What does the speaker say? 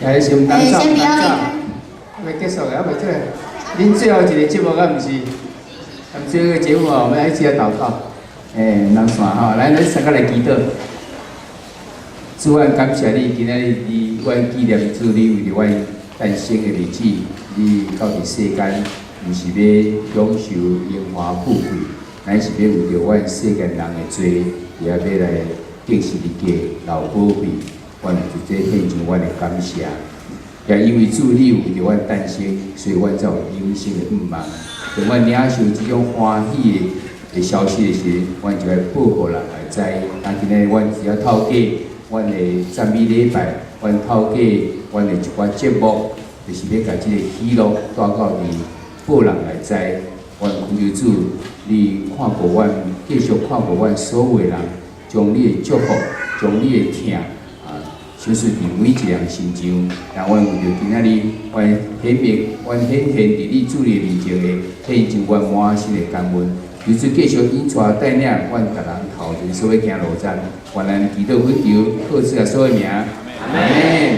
來是毋通走，先毋通走表演。未結束嘅，還未這個。恁最後一個節目，敢毋是？咱們最後一個節目啊，我們一起來禱告。欸，人線吼，來，咱三個來祈禱。主，阮感謝你，今仔日你阮紀念主，你為著阮誕生的日子，你到佇世間，毋是欲享受榮華富貴，乃是欲為著阮世間人的罪，也欲來釘十字架流寶血。阮就這獻上阮的感謝。也因為主你為著阮誕生，所以阮才有永生的盼望。當阮領受這種歡喜的消息的時，阮就愛報予人來知。啊，今日阮只要透過阮的讚美禮拜，阮透過阮的一寡節目，就是欲共這个喜樂帶到佇報人來知。阮恳求主，你看顧阮，繼續看顧阮所有的人，將你的祝福，將你的疼啊，相信佇每一个人身上。讓阮為著今仔日，阮顯明，阮顯現佇你主你面前的獻上阮滿心的感恩。求主繼續引帶帶領，阮逐人頭前所欲行路程，願咱祈禱懇求，靠主耶穌的名，阿門。